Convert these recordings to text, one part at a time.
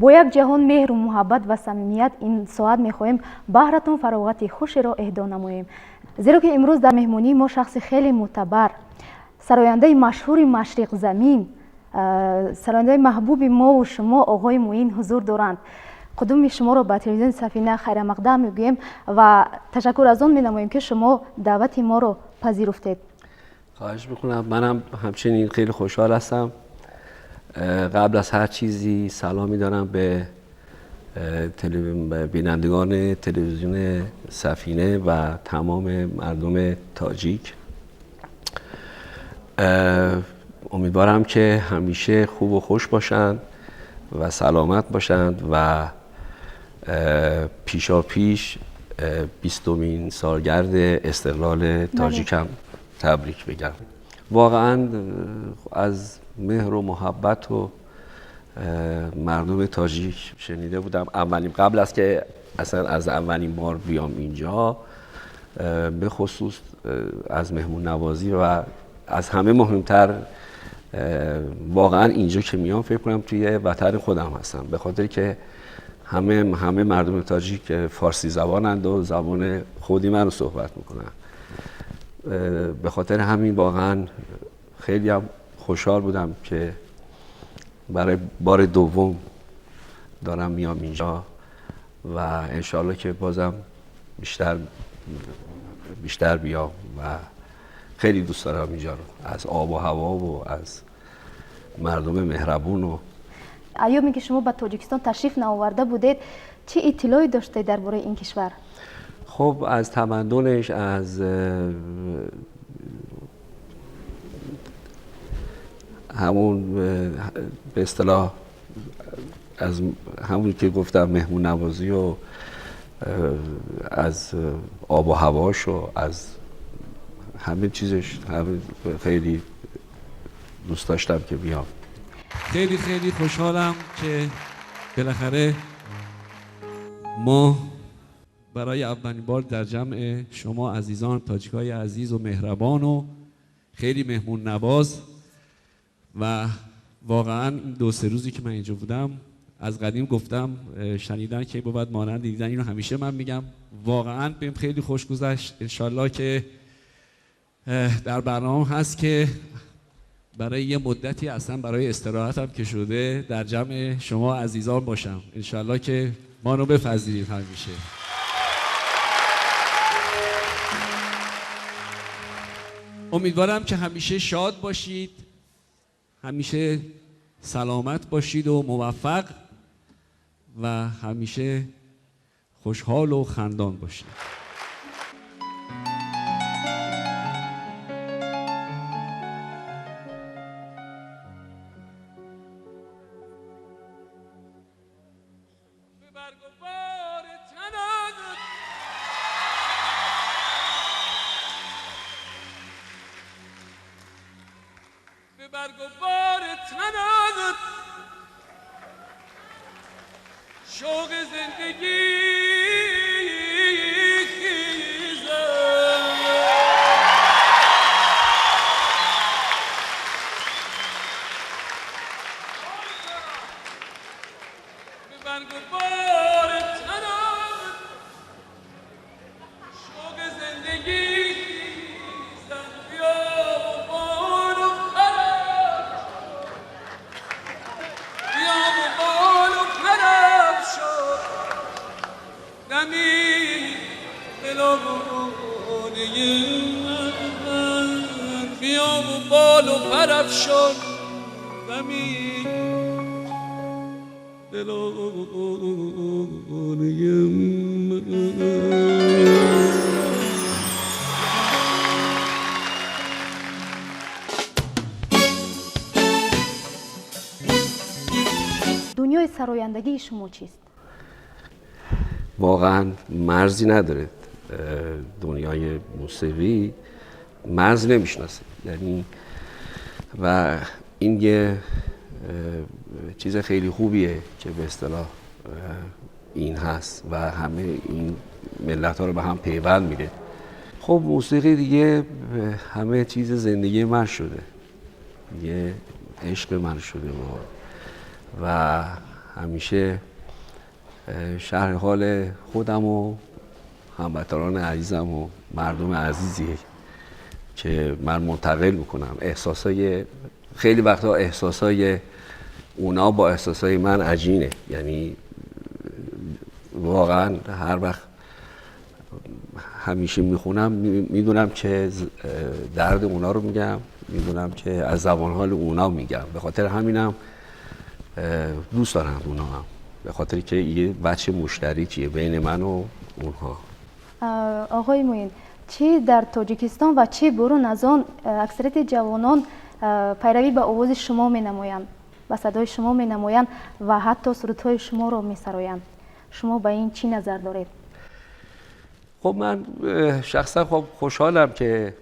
Бо як ҷаҳон меҳру муҳаббат ва самимият ин соат мехоҳем баҳратон фароғати хушеро эҳдо намоем, зеро ки имрӯз дар меҳмонии мо шахси хеле мӯътабар, сарояндаи машҳури машриқзамин, сарояндаи маҳбуби мову шумо оғои Муин ҳузур доранд. Қудуми шуморо ба телевизиони Сафина хайрамақдам мегӯем ва ташаккур аз он менамоем, ки шумо даъвати моро пазируфтед. Хоҳиш мекунам. Манам ҳамчунин хеле хушҳол ҳастам. Қабл аз ҳар чизе саломе дорам ба бинандагони телевизиони Сафина ва тамоми мардуми тоҷик. Умедворам ки ҳамеша хубу хуш бошанд ва саломат бошанд ва پیشاپیش 20مین سالگرد استقلال تاجیکم تبریک بگم. واقعا از مهر و محبت و مردم تاجیک شنیده بودم. اولین قبل از که اصلا از اولین بار بیام اینجا، به خصوص از مهمون نوازی و از همه مهمتر واقعا اینجا که میام فکر کنم توی وطن خودم هستم، به خاطر که همه مردم تاجیک فارسی زبانند و زبان خودی من رو صحبت میکنن. به خاطر همین واقعا خیلی هم خوشحال بودم که برای بار دوم دارم میام اینجا و انشالله که بازم بیشتر بیام و خیلی دوست دارم اینجا رو، از آب و هوا و از مردم مهربون. و ایامی که شما به تاجیکستان تشریف نآورده بودید، چه اطلاعی داشتید درباره این کشور؟ خب از تمدنش، از همون به اصطلاح از همون که گفتم مهمون نوازی و از آب و هواش و از همه چیزش، همه خیلی دوست داشتم که بیام. خیلی خیلی خوشحالم که بالاخره ما برای اولین بار در جمع شما عزیزان، تاجیکای عزیز و مهربان و خیلی مهمون نواز، و واقعا این 2-3 روزی که من اینجا بودم، از قدیم گفتم شنیدن که بود مانند دیدن، اینو همیشه من میگم، واقعا بهم خیلی خوش گذشت. انشالله که در برنامه هست که برای یه مدتی اصلا برای استراحتم که شده در جمع شما عزیزان باشم. انشالله که ما رو بپذیرید همیشه. امیدوارم که همیشه شاد باشید، همیشه سلامت باشید و موفق و همیشه خوشحال و خندان باشید. دنیای سرایندگی شما چیست؟ واقعا مرزی نداره. دنیای موسیقی مرز نمیشناسه، یعنی و این یه چیز خیلی خوبیه که به اصطلاح این هست و همه این ملت ها رو به هم پیوند میده. خب موسیقی دیگه همه چیز زندگی من شده، دیگه عشق من شده و همیشه شرح حال خودم و هموطنان عزیزم و مردم عزیزی که من منتقل میکنم. احساسای خیلی وقتا احساسای اونا با احساسای من عجینه، یعنی واقعا هر وقت همیشه میخونم میدونم که درد اونا رو میگم، میدونم که از زبان حال اونا میگم. به خاطر همینم دوست دارم اونا هم، به خاطر که یه بچه مشترکیه بین من و اونها. آقای معین، چی در تاجیکستان و چی برون از آن اکثریت جوانان پیروی به آواز شما مینمایند، به صدای شما مینمایند و حتی سرودهای شما را میسرایند، شما به این چی نظر دارید؟ خب من شخصا خب خوشحالم که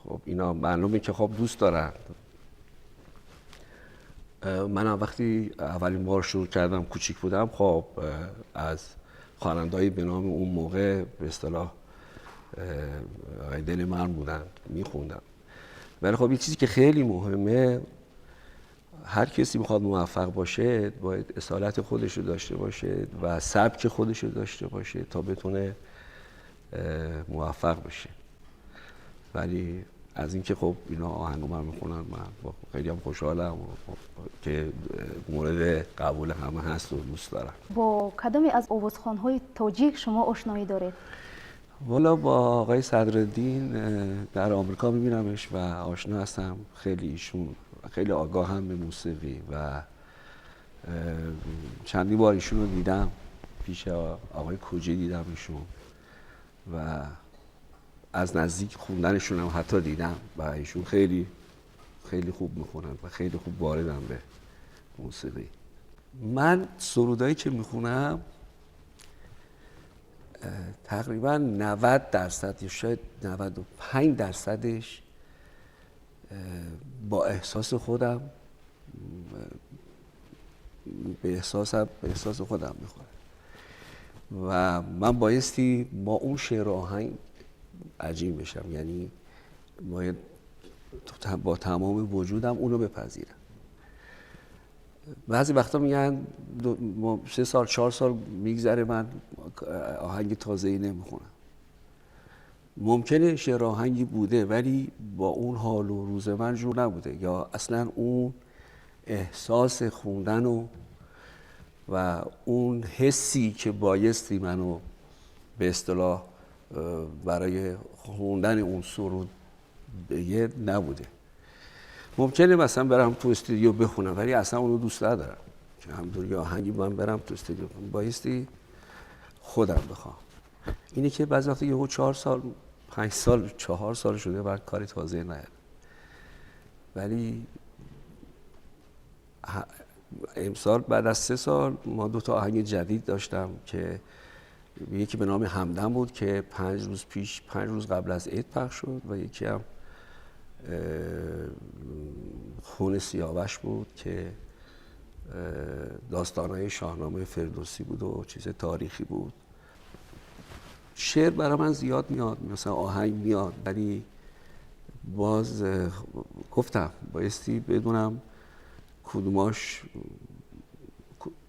خب اینا معلومه که خب دوست دارن. منم وقتی اولین بار شروع کردم کوچیک بودم، خب از خواننده‌ای به نام اون موقع به اصطلاح دل من بودن میخوندم. ولی خب یه چیزی که خیلی مهمه، هر کسی میخواد موفق باشه باید اصالت خودش رو داشته باشه و سبک خودش رو داشته باشه تا بتونه موفق بشه. ولی از اینکه خب اینا آهنگو من میخونن من خیلی هم خوشحالم که مورد قبول همه هست و دوست دارم. با کدامی از آوازخوان‌های تاجیک شما آشنایی دارید؟ والا با آقای صدرالدین در آمریکا میبینمش و آشنا هستم. خیلی ایشون خیلی آگاه هم به موسیقی و چندین بار ایشون رو دیدم، پیش آقای کوجی دیدم ایشون و از نزدیک خوندنشون هم حتی دیدم و ایشون خیلی خیلی خوب میخونن و خیلی خوب واردم به موسیقی. من سرودایی که میخونم تقریبا 90% یا شاید 95%ش با احساس خودم، به احساس خودم میخوره و من بایستی با اون شعر و آهنگ عجین بشم، یعنی باید با تمام وجودم اونو بپذیرم. بعضی وقتا میگن 3 سال 4 سال میگذره من آهنگ تازه‌ای نمیخونم. ممکنه شعر آهنگی بوده ولی با اون حال و روز من جور نبوده، یا اصلا اون احساس خوندن و اون حسی که بایستی منو به اصطلاح برای خوندن اون سرود بگه نبوده. ممکنه مثلا برم تو استودیو بخونم ولی اصلا اونو دوست ندارم که همونطور آهنگی من برم تو استودیو بخونم، بایستی خودم بخوام. اینه که بعضی وقتا یهو 4 سال 5 سال 4 سال شده بعد کار تازه نیاد. ولی امسال بعد از 3 سال ما 2 تا آهنگ جدید داشتم که یکی به نام همدم بود که 5 روز پیش، 5 روز قبل از عید پخش شد و یکی هم خون سیاوش بود که داستانهای شاهنامه فردوسی بود و چیز تاریخی بود. شعر برای من زیاد میاد، مثلا آهنگ میاد، ولی باز گفتم بایستی بدونم کدوماش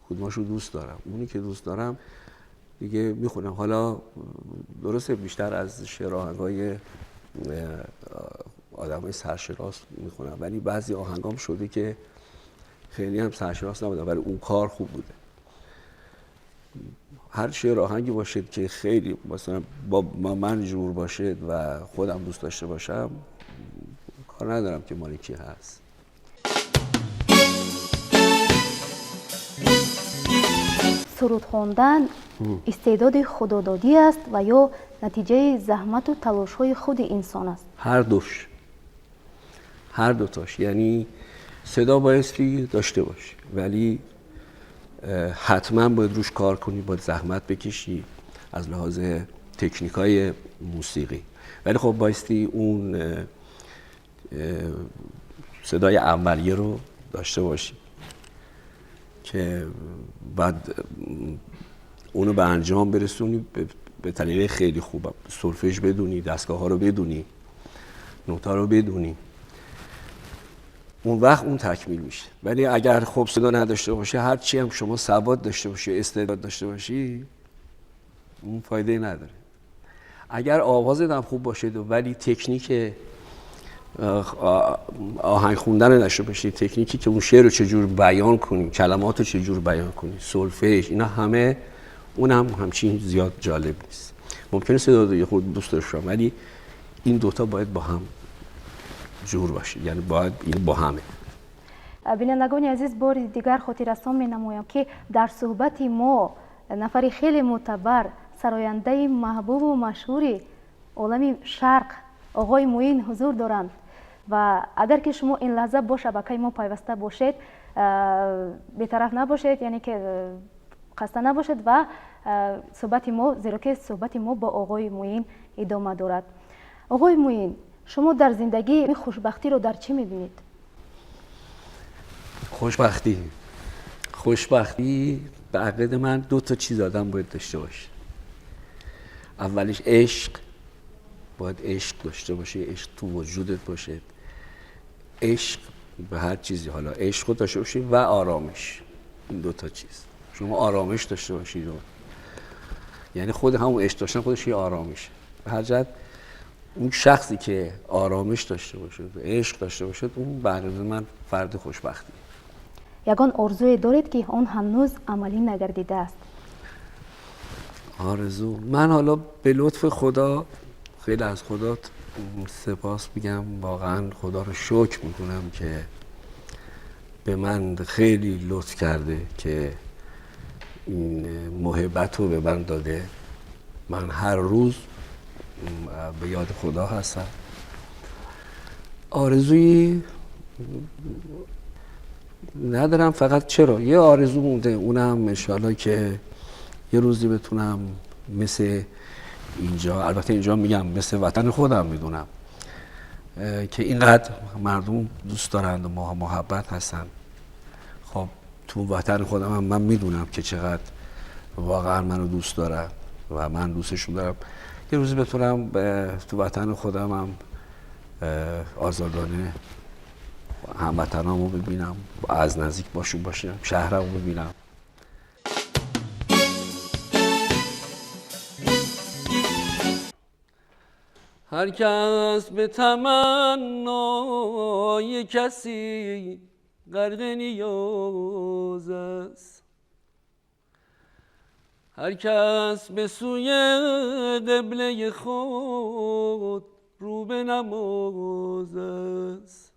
رو دوست دارم. اونی که دوست دارم دیگه میخونم. حالا درسته بیشتر از شعر آهنگای آدمای سرشناس میخونم، ولی بعضی آهنگام شده که خیلی هم سرشناس نبودم ولی اون کار خوب بوده. هر شعر آهنگی باشه که خیلی مثلا با من جور باشه و خودم دوست داشته باشم، کار ندارم که مال کی هست. سرود خواندن استعداد خدادادی است و یا نتیجه زحمت و تلاش‌های خود انسان است؟ هر دوش، هر دوتاش. یعنی صدا بایستی داشته باشی ولی حتما باید روش کار کنی، باید زحمت بکشی از لحاظ تکنیکای موسیقی، ولی خب بایستی اون صدای اولیه رو داشته باشی که بعد اونو به انجام برسونی به طریقه خیلی خوب، سولفژ بدونی، دستگاه ها رو بدونی، نوتا رو بدونی. اون وقت اون تکمیل میشه. ولی اگر خب صدا نداشته باشه، هر چی هم شما سواد داشته باشی، استعداد داشته باشی، اون فایده نداره. اگر آوازت هم خوب باشه ولی تکنیک آهنگ خوندن نداشته باشی، تکنیکی که اون شعر رو چجور بیان کنی، کلمات رو چجور بیان کنی، سولفژ، اینا همه، اون هم همچین زیاد جالب نیست. ممکنه صدا رو خود دوست داشته باشم، ولی این دوتا باید با هم جور باشه، یعنی باید این با همه. Бинандагони азиз, бори дигар хотиррасон менамоям, ки дар суҳбати мо нафари хеле мӯътабар, сарояндаи маҳбубу машҳури олами шарқ, оғои Муин ҳузур доранд. Ва агар ки шумо ин лаҳза бо шабакаи мо пайваста бошед, бетараф набошед, яъне ки хаста набошед ва суҳбати мо, зеро ки суҳбати мо бо оғои Муин идома дорад. Оғои Муин, шумо дар зиндагӣ хушбахтиро дар чӣ мебинед? خوشبختی به عقیده من دو تا چیز آدم باید داشته باشه. اولش عشق، باید عشق داشته باشه، عشق تو وجودت باشه، عشق به هر چیزی، حالا عشق رو داشته باشی و آرامش. این دو تا چیز، شما آرامش داشته باشید، یعنی خود همون عشق داشتن خودش یه آرامشه. به هر جهت اون شخصی که آرامش داشته باشه و عشق داشته باشه، اون برای من فرد خوشبختی. Ягон орзуе доред, ки он ҳанӯз амалӣ нагардидааст? آرزو من حالا به لطف خدا، خیلی از خدا سپاس میگم، واقعا خدا رو شکر میکنم که به من خیلی لطف کرده که این محبت رو به من داده. من هر روز به یاد خدا هستم. آرزویی ندارم، فقط چرا یه آرزو مونده، اونم انشالله که یه روزی بتونم مثل اینجا، البته اینجا میگم مثل وطن خودم میدونم که اینقدر مردم دوست دارند و محبت هستن. خب تو وطن خودم هم من میدونم که چقدر واقعا منو دوست دارن و من دوستشون دارم. یه روزی بتونم تو وطن خودم هم آزادانه هموطنامو ببینم، از نزدیک باشون باشم، شهرمو ببینم. هر کس به تمنای کسی غرق نیاز است، هر کس به سوی قبله خود رو به نماز است،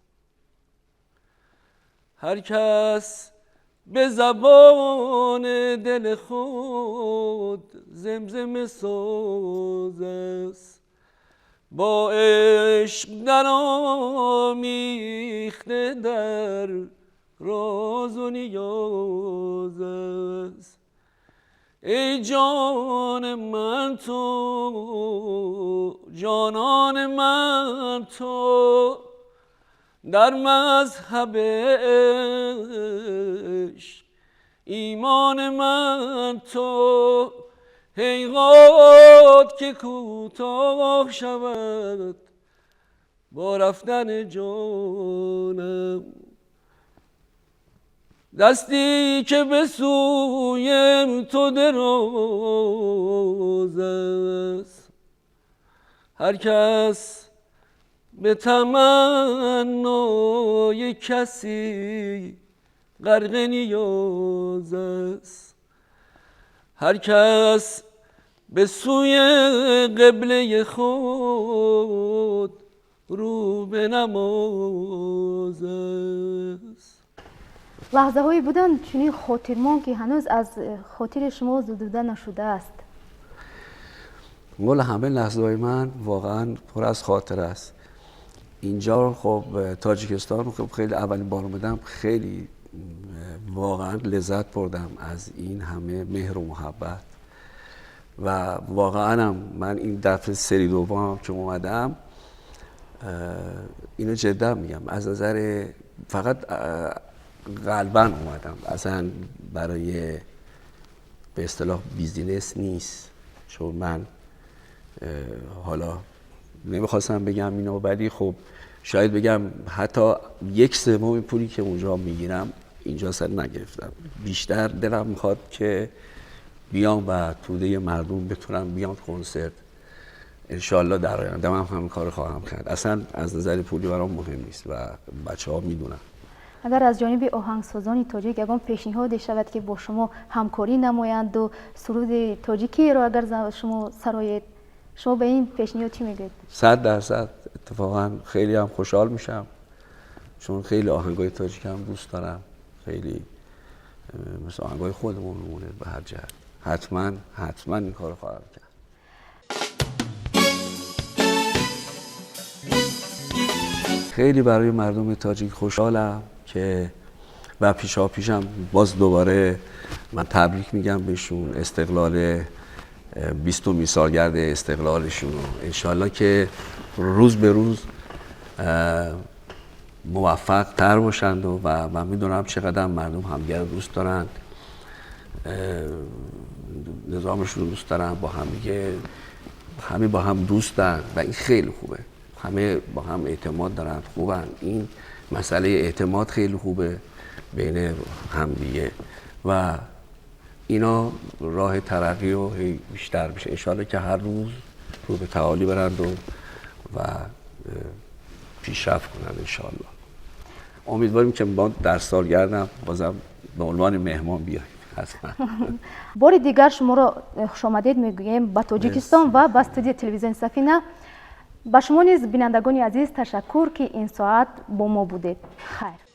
هر کس به زبان دل خود زمزمه ساز است، با عشق در آمیخته در راز و نیاز است. ای جان من تو، جانان من تو، در مذهب عشق ایمان من تو، هیهات که کوتاه شود با رفتن جانم، دستی که به سوی تو دراز است. هر کس به تمنای کسی غرق نیاز است، هر کس به سوی قبله خود رو به نماز است. Лаҳзаҳое буданд чунин хотирмон, ки ҳанӯз аз хотири шумо зудуда нашудааст? والا همه لحظه های من واقعا پر از خاطر است. اینجا خب تاجیکستان، خب خیلی اولین بار اومدم، خیلی واقعا لذت بردم از این همه مهر و محبت و واقعا هم من این دفعه سری دوم که اومدم، اینو جدا میگم، از نظر فقط قلبا اومدم، اصلا برای به اصطلاح business نیست، چون من حالا نمیخواستم بگم اینو، ولی خب شاید بگم حتی 1/3 پولی که اونجا میگیرم اینجا سر نگرفتم. بیشتر دلم میخواد که بیام و توده مردم بتونم بیام کنسرت. انشالله در آینده من همین کار خواهم کرد. اصلا از نظر پولی برام مهم نیست و بچه ها میدونن. اگر از جانب آهنگسازان تاجیک یگان پیشنهاد شود که با شما همکاری نمایند و سرود تاجیکی را اگر شما سرایید، شما به این پیشنهاد چی میگید؟ 100% اتفاقا خیلی هم خوشحال میشم، چون خیلی آهنگای تاجیک هم دوست دارم، خیلی مثل آهنگای خودمون میمونه. به هر جهت حتما حتما این کارو خواهم کرد. خیلی برای مردم تاجیک خوشحالم که و پیشا پیشم باز دوباره من تبریک میگم بهشون استقلال 20مین سالگرد استقلالشون رو. انشالله که روز به روز موفق تر باشند و من میدونم چقدر مردم همدیگه رو دوست دارند، نظامشون رو دوست دارن، با همدیگه همه با هم دوستن و این خیلی خوبه. همه با هم اعتماد دارن، خوبن. این مسئله اعتماد خیلی خوبه بین همدیگه و اینا راه ترقی و بیشتر میشه انشالله که هر روز رو به تعالی برند و پیشرفت کنند انشالله. امیدواریم که ما در سالگردم بازم به عنوان مهمان بیاییم. حتما. بار دیگر شما را خوش آمدید میگوییم به تاجیکستان و به استودیو تلویزیون سفینه. به شما نیز بینندگان عزیز تشکر که این ساعت با ما بودید. خیر.